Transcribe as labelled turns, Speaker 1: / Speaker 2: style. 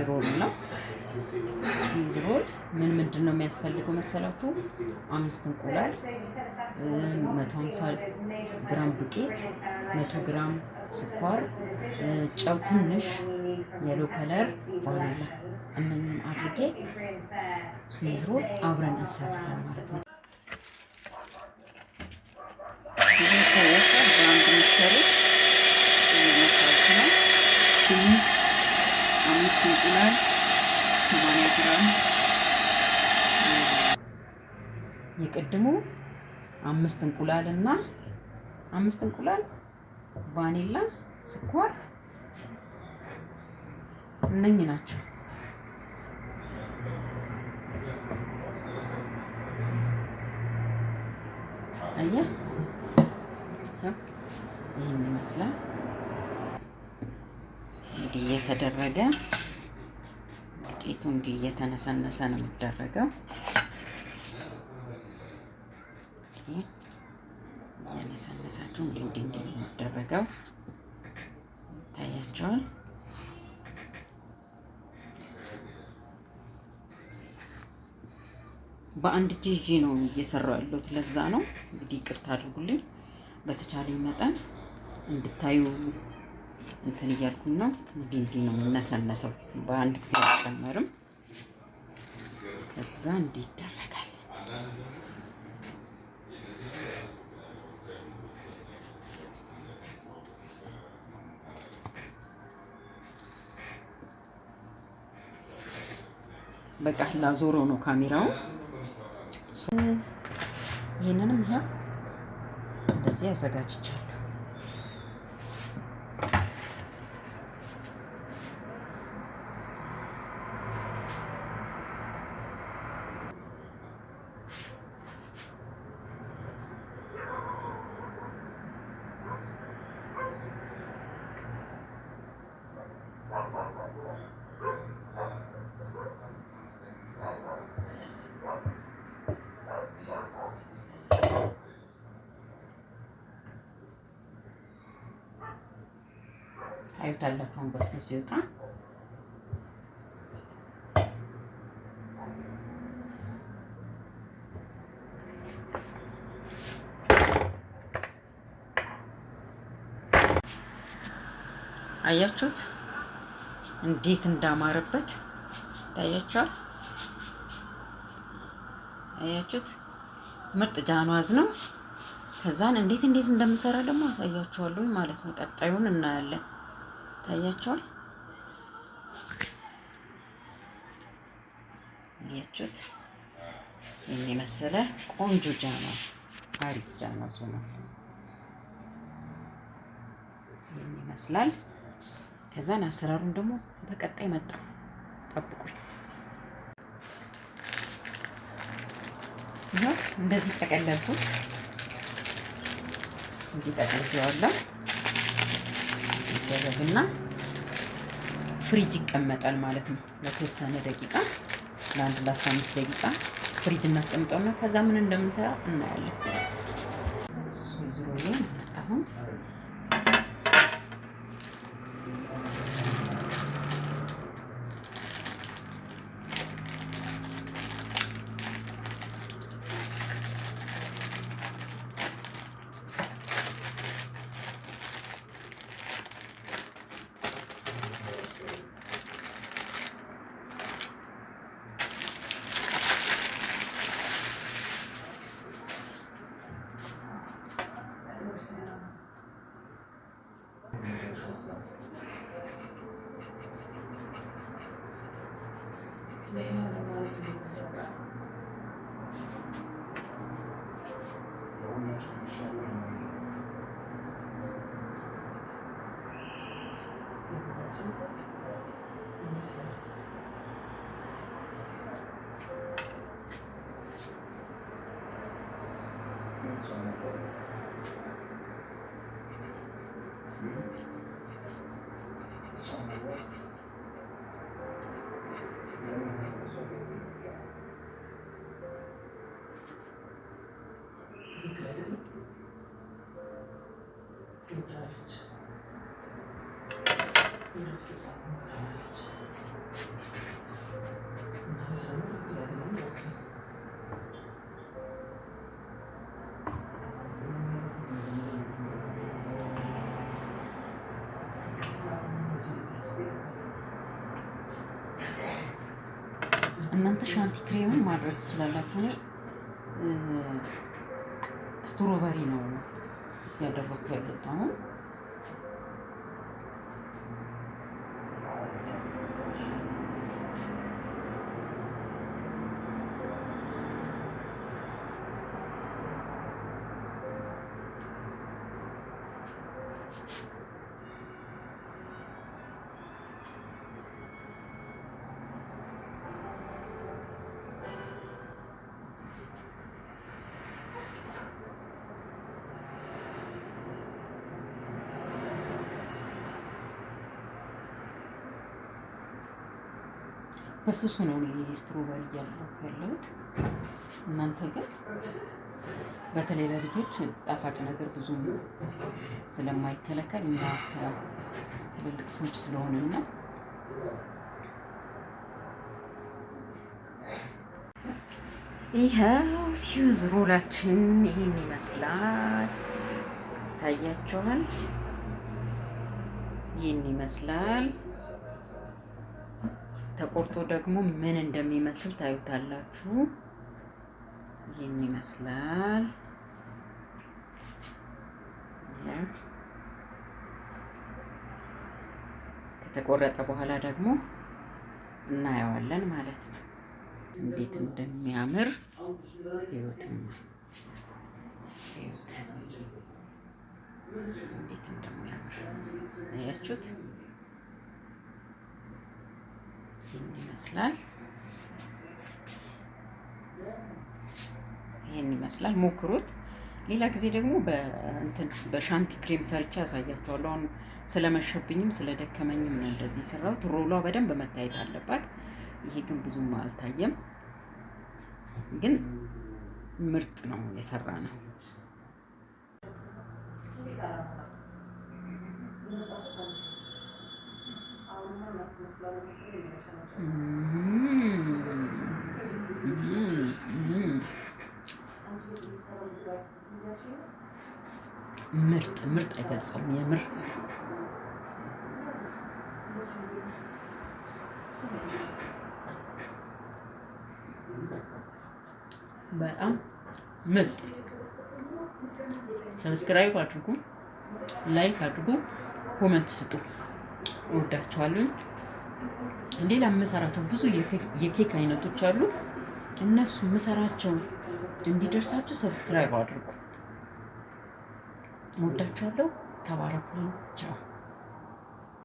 Speaker 1: roll ነው። Swiss roll ምን ምንድን ነው የሚያስፈልገው መሰላችሁ? 5 እንቁላል፣ 150 ግራም ዱቄት፣ 100 ግራም ስኳር፣ ጨው ትንሽ፣ yellow color፣ ቫኒላ። እነኝን አድርጌ Swiss roll አብረን እንሰራለን ማለት ነው። ይታያችኋል። በአንድ mixer ኡ እየመታሁት ነው። 5 እንቁላል፣ 80 ግራም የቅድሙ 5 እንቁላል እና 5 እንቁላል፣ ቫኒላ፣ ስኳር እነኚህ ናቸው። አየህ፣ ይህን ይመስላል። እንዲህ እየተደረገ ዱቄቱ እንዲህ እየተነሰነሰ ነው የሚደረገው። እያነሰነሳችሁ እንዲህ እንዲህ እንዲህ ነው የሚደረገው። ይታያቸዋል። በአንድ እጅ ይዤ ነው እየሰራሁ ያለሁት። ለዛ ነው እንግዲህ ይቅርታ አድርጉልኝ። በተቻለኝ መጠን እንድታዩ እንትን እያልኩኝ ነው። እንዲህ እንዲህ ነው የምነሰነሰው። በአንድ ጊዜ አልጨመርም። ከዛ እንዲህ ይደረጋል። በቃ ላዞረው ነው ካሜራውን። ይህንንም ይኸው እንደዚህ አዘጋጅቻለሁ። ታዩታላችሁ በስሎ ሲወጣ። አያችሁት እንዴት እንዳማረበት ታያችኋል። አያችሁት፣ ምርጥ ጃንዋዝ ነው። ከዛን እንዴት እንዴት እንደምሰራ ደግሞ አሳያችኋለሁ ማለት ነው። ቀጣዩን እናያለን። ታያችኋል። አያችሁት፣ ይህን የመሰለ ቆንጆ ጃንዋዝ፣ አሪፍ ጃንዋዝ ሆኗል። ይህን ይመስላል። ከዛን አሰራሩን ደግሞ በቀጣይ መጣ፣ ጠብቁኝ። ይኸው እንደዚህ ጠቀለልኩት። እንዲህ ጠቅልዬዋለሁ። ይደረግና ፍሪጅ ይቀመጣል ማለት ነው። ለተወሰነ ደቂቃ፣ ለአንድ ለ15 ደቂቃ ፍሪጅ እናስቀምጠውና ከዛ ምን እንደምንሰራ እናያለን። Swiss roll ኤን አሁን
Speaker 2: ትክክል አይደለም። ትወዳለች። ወደፊት ታለች።
Speaker 1: እናንተ chantilly cream ን ማድረግ ትችላላችሁ። እኔ strawberry ነው እያደረኩ ያለሁት አሁን። በስሱ ነው እኔ strawberry እያደረኩ ያለሁት። እናንተ ግን በተለይ ለልጆች ጣፋጭ ነገር ብዙም ስለማይከለከል እኛ ያው ትልልቅ ሰዎች ስለሆንን ነው። ይኸው Swiss roll ኣችን ይህን ይመስላል። ታያችኋል። ይህን ይመስላል። ተቆርጦ ደግሞ ምን እንደሚመስል ታዩታላችሁ። ይህን ይመስላል። ከተቆረጠ በኋላ ደግሞ እናየዋለን ማለት ነው። እንዴት እንደሚያምር እዩትማ፣ እዩት እንዴት እንደሚያምር አያችሁት? ይህን ይመስላል። ይህን ይመስላል። ሞክሩት። ሌላ ጊዜ ደግሞ በእንትን በ chantilly cream ሰርቼ አሳያችኋለሁ። አሁን ስለመሸብኝም ስለደከመኝም ነው እንደዚህ የሰራሁት። roll ዋ በደንብ መታየት አለባት። ይሄ ግን ብዙም አልታየም፣ ግን ምርጥ ነው የሰራ ነው። ምርጥ ምርጥ አይገልጸውም። የምር በጣም ምርጥ። Subscribe አድርጉ፣ like አድርጉ፣ comment ስጡ። እወዳችኋለሁ። ሌላ የምሰራቸው ብዙ የኬክ አይነቶች አሉ። እነሱ የምሰራቸው እንዲደርሳችሁ subscribe አድርጉ። እወዳችኋለሁ። ተባረኩልኝ። ቻው።